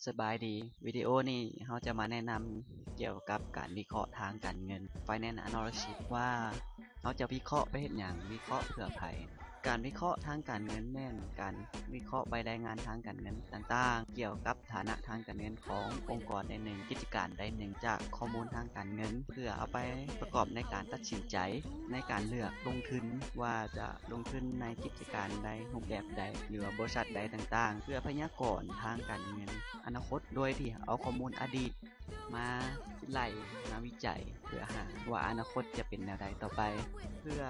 ສະບາຍດີ, ວິດີໂອນີ້ເຮົາຈະມາແນະນຳກ່ຽວກັບການວິເຄາະທາງການເງິນ Finance Analysis ວ່າເຮົາຈະວິເຄາະໄປເຮັດຫຍັງ, ວິເຄາະເພື່ອໃຜ. ການວິເຄາະທາງການເງິນແມ່ນການວິເຄາະໃບລາຍງານທາງການເງິນຕ່າງໆ ກ່ຽວກັບຖານະທາງການເງິນຂອງອົງກອນໃດໜຶ່ງ, ກິດຈະການໃດໜຶ່ງ ຈາກຂໍ້ມູນທາງການເງິນ ເພື່ອເອົາໄປປະກອບໃນການຕັດສິນໃຈໃນການເລືອກລົງທຶນ ວ່າຈະລົງທຶນໃນກິດຈະການໃດ, ຮູບແບບໃດ ຫຼືວ່າບໍລິສັດໃດຕ່າງໆ ເພື່ອພະຍາກອນທາງການເງິນອະນາຄົດ ໂດຍທີ່ເອົາຂໍ້ມູນອະດີດມາໄລ່ມາວິໄຈ ເພື່ອຫາວ່າອະນາຄົດຈະເປັນແນວໃດຕໍ່ໄປ ເພື່ອ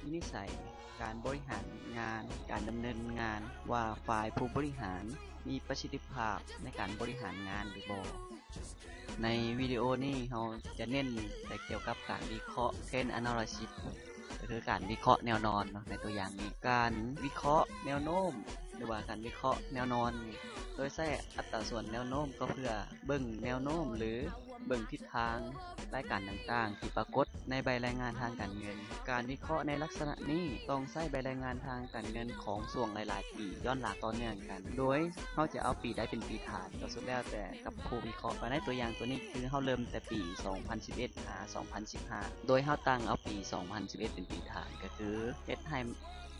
ວິນິດໄສການບໍລິຫານງານ, ການດຳເນີນງານ ວ່າຝ່າຍຜູ້ບໍລິຫານມີປະສິດທິພາບໃນການບໍລິຫານງານຫຼືບໍ່. ໃນວິດີໂອນີ້ເຮົາຈະເນັ້ນແຕ່ກ່ຽວກັບການວິເຄາະ Trend Analysis ກໍຄືການວິເຄາະແນວນອນເນາະ. ໃນຕົວຢ່າງນີ້ ການວິເຄາະແນວໂນ້ມ ຫຼືວ່າການວິເຄາະແນວນອນນີ້ ໂດຍໃຊ້ອັດຕາສ່ວນແນວໂນ້ມ ກໍເພື່ອເບິ່ງແນວໂນ້ມ ຫຼື ເບິ່ງທິດທາງລາຍການຕ່າງໆທີ່ປາກົດໃນໃບລາຍງານທາງການເງິນ. ການວິເຄາະໃນລັກສະນະນີ້ຕ້ອງໃຊ້ໃບລາຍງານທາງການເງິນຂອງຊ່ວງຫຼາຍໆປີ ຍ້ອນຫຼັງຕໍ່ເນື່ອງກັນ ໂດຍເຮົາຈະເອົາປີໃດເປັນປີຖານ ກໍສຸດແລ້ວແຕ່ກັບຜູ້ວິເຄາະ. ໃນຕົວຢ່າງຕົວນີ້ ຄືເຮົາເລີ່ມແຕ່ປີສອງພັນສິບເອັດ ຫາ ສອງພັນສິບຫ້າ ໂດຍເຮົາຕັ້ງເອົາປີສອງພັນສິບເອັດເປັນປີຖານ ກໍຄືເຮັດໃຫ້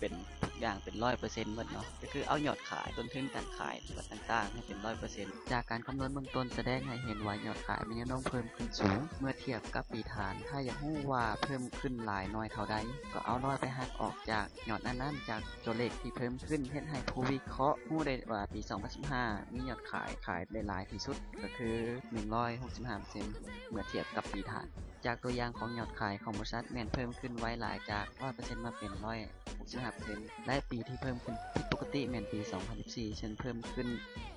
ເປັນທຸກຢ່າງເປັນຮ້ອຍເປີເຊັນໝົດເນາະ ກໍຄືເອົາຍອດຂາຍ, ຕົ້ນທຶນການຂາຍ ແລະ ຕ່າງໆ ໃຫ້ເປັນຮ້ອຍເປີເຊັນ. ຈາກການຄຳນວນເບື້ອງຕົ້ນສະແດງໃຫ້ເຫັນວ່າຍອດຂາຍມີແນວໂນ້ມເພີ່ມຂຶ້ນສູງເມື່ອທຽບກັບປີຖານ. ຖ້າຢາກຮູ້ວ່າເພີ່ມຂຶ້ນຫຼາຍໜ້ອຍເທົ່າໃດ ກໍເອົາຮ້ອຍໄປຫັກອອກຈາກຍອດນັ້ນໆ ຈາກຕົວເລກທີ່ເພີ່ມຂຶ້ນ ເຮັດໃຫ້ຜູ້ວິເຄາະຮູ້ໄດ້ວ່າປີສອງພັນສິບຫ້າມີຍອດຂາຍ ຂາຍໄດ້ຫຼາຍທີ່ສຸດ ກໍຄືໜຶ່ງຮ້ອຍຫົກສິບຫ້າເປີເຊັນ ເມື່ອທຽບກັບປີຖານ. ຈາກຕົວຢ່າງຂອງຍອດຂາຍຂອງບໍລິສັດແມ່ນເພີ່ມຂຶ້ນໄວຫຼາຍ ຈາກຮ້ອຍເປີເຊັນມາເປັນຮ້ອຍຫົກສິບຫ້າເປີເຊັນ ແລະ ປີທີ່ເພີ່ມຂຶ້ນຜິດປົກກະຕິແມ່ນປີສອງພັນສິບສີ່ ເຊິ່ງເພີ່ມຂຶ້ນ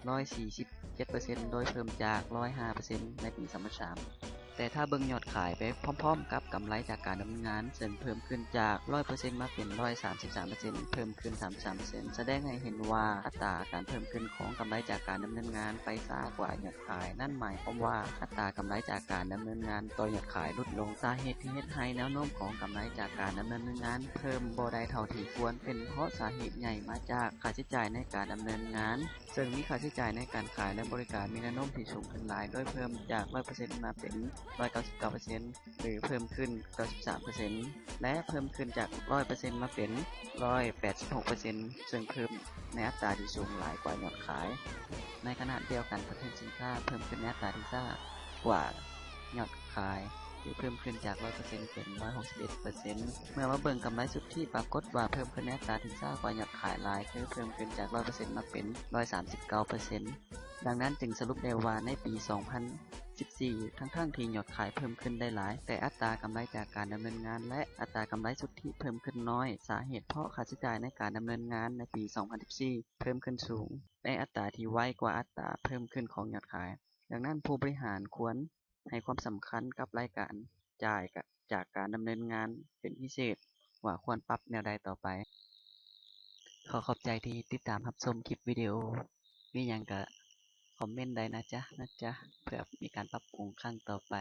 ຮ້ອຍສີ່ສິບເຈັດເປີເຊັນ ໂດຍເພີ່ມຈາກຮ້ອຍຫ້າເປີເຊັນໃນປີສອງພັນສາມ. ແຕ່ຖ້າເບິ່ງຍອດຂາຍໄປພ້ອມໆກັບກຳໄລຈາກການດຳເນີນງານ ເຊິ່ງເພີ່ມຂຶ້ນຈາກຮ້ອຍເປີເຊັນມາເປັນຮ້ອຍສາມສິບສາມເປີເຊັນ ເພີ່ມຂຶ້ນສາມສິບສາມເປີເຊັນ ສະແດງໃຫ້ເຫັນວ່າອັດຕາການເພີ່ມຂຶ້ນຂອງກຳໄລຈາກການດຳເນີນງານໄປຊ້າກວ່າຍອດຂາຍ. ນັ້ນໝາຍຄວາມວ່າອັດຕາກຳໄລຈາກການດຳເນີນງານຕໍ່ຍອດຂາຍຫຼຸດລົງ. ສາເຫດທີ່ເຮັດໃຫ້ແນວໂນ້ມຂອງກຳໄລຈາກການດຳເນີນງານເພີ່ມບໍ່ໄດ້ເທົ່າທີ່ຄວນ ເປັນເພາະສາເຫດໃຫຍ່ມາຈາກຄ່າໃຊ້ຈ່າຍໃນການດຳເນີນງານ ເຊິ່ງມີຄ່າໃຊ້ຈ່າຍໃນການຂາຍ ແລະ ບໍລິການມີແນວໂນ້ມທີ່ສູງຂຶ້ນຫຼາຍ ໂດຍເພີ່ມຈາກຮ້ອຍເປີເຊັນມາເປັນຮ້ອຍເກົ້າສິບເກົ້າເປີເຊັນ ຫຼື ເພີ່ມຂຶ້ນເກົ້າສິບສາມເປີເຊັນ ແລະ ເພີ່ມຂຶ້ນຈາກຮ້ອຍເປີເຊັນມາເປັນຮ້ອຍແປດສິບຫົກເປີເຊັນ ເຊິ່ງເພີ່ມໃນອັດຕາທີ່ສູງຫຼາຍກວ່າຍອດຂາຍ. ໃນຂະນະດຽວກັນ ປະເພດສິນຄ້າເພີ່ມຂຶ້ນໃນອັດຕາທີ່ຊ້າກວ່າຍອດຂາຍ ຄືເພີ່ມຂຶ້ນຈາກຮ້ອຍເປີເຊັນເປັນຮ້ອຍຫົກສິບເອັດເປີເຊັນ. ເມື່ອມາເບິ່ງກຳໄລສຸດທິ ປາກົດວ່າເພີ່ມຂຶ້ນໃນອັດຕາທີ່ຊ້າກວ່າຍອດຂາຍຫຼາຍ ຄືເພີ່ມຂຶ້ນຈາກຮ້ອຍເປີເຊັນມາເປັນຮ້ອຍສາມສິບເກົ້າເປີເຊັນ. ດັ່ງນັ້ນຈຶ່ງສະຫຼຸບໄດ້ວ່າໃນປີສອງພັນສິບສີ່ ທັງໆທີ່ຍອດຂາຍເພີ່ມຂຶ້ນໄດ້ຫຼາຍ ແຕ່ອັດຕາກຳໄລຈາກການດຳເນີນງານ ແລະ ອັດຕາກຳໄລສຸດທິເພີ່ມຂຶ້ນນ້ອຍ. ສາເຫດເພາະຄ່າໃຊ້ຈ່າຍໃນການດຳເນີນງານໃນປີສອງພັນສິບສີ່ເພີ່ມຂຶ້ນສູງ ໃນອັດຕາທີ່ໄວກວ່າອັດຕາເພີ່ມຂຶ້ນຂອງຍອດຂາຍ. ດັ່ງນັ້ນ ຜູ້ບໍລິຫານຄວນໃຫ້ຄວາມສຳຄັນກັບລາຍການຈ່າຍຈາກການດຳເນີນງານເປັນພິເສດ ວ່າຄວນປັບແນວໃດຕໍ່ໄປ. ຂໍຂອບໃຈທີ່ຕິດຕາມຮັບຊົມຄລິບວິດີໂອ. ມີຫຍັງກະຄອມເມັນໄດ້ນະຈະ ນະຈະ ເພື່ອມີການປັບປຸງຄັ້ງຕໍ່ໄປ.